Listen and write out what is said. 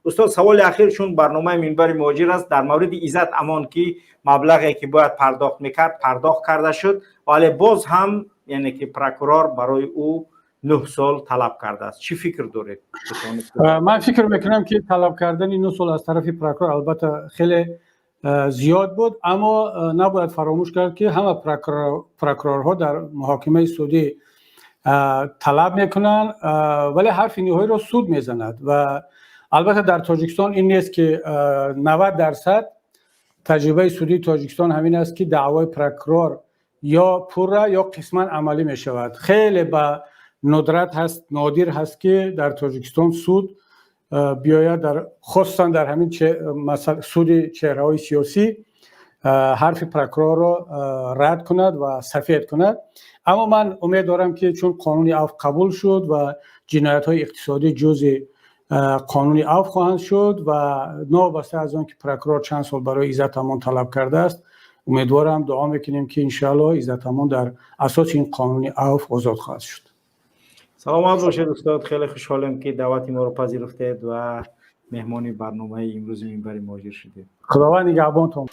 Устод, саволи ахир, чун барномаи Минбари муҳоҷир аст, дар мавриди Иззат Амон, ки маблағе ки бояд пардохт мекард, пардохт карда шуд, вале боз ҳам, яъне ки прокурор барои ӯ 9 сол талаб кардааст. Чӣ фикр доред? Ман фикр мекунам, ки талаб кардани 9 сол аз тарафи прокурор албатта хеле зиёд буд, аммо набояд фаромӯш кард, ки ҳама прокурорҳо дар муҳокимаи судӣ талаб мекунанд, вале ҳарфи ниҳоиро суд мезанад. Ва албатта дар Тоҷикистон ин нест, ки 90% таҷрибаи судии Тоҷикистон ҳамин аст, ки даъвои прокурор ё пурра, ё қисман амалӣ мешавад. Хеле ба нудрат ҳаст, нодир ҳаст, ки дар Тоҷикистон суд биёяд, дар хусусан дар ҳамин суди чеҳраҳои сиёсӣ ҳарфи прокурорро рад кунад ва сафед кунад. Аммо ман умед дорам, ки чун қонуни афв қабул шуд ва ҷиноятҳои иқтисодӣ ҷузъи қонуни афв хоҳанд шуд ва новобаста аз он ки прокурор чанд сол барои Иззат Амон талаб кардааст, умедворам, дуо мекунем, ки иншоалло Иззат Амон дар асоси ин қонуни афв озод хоҳад шуд. Саломат бошед, устод. Хеле хушҳолем, ки даъвати моро пазируфтед ва меҳмони барномаи имрӯзи Минбари муҳоҷир шудед. Худованд нигаҳбонтон.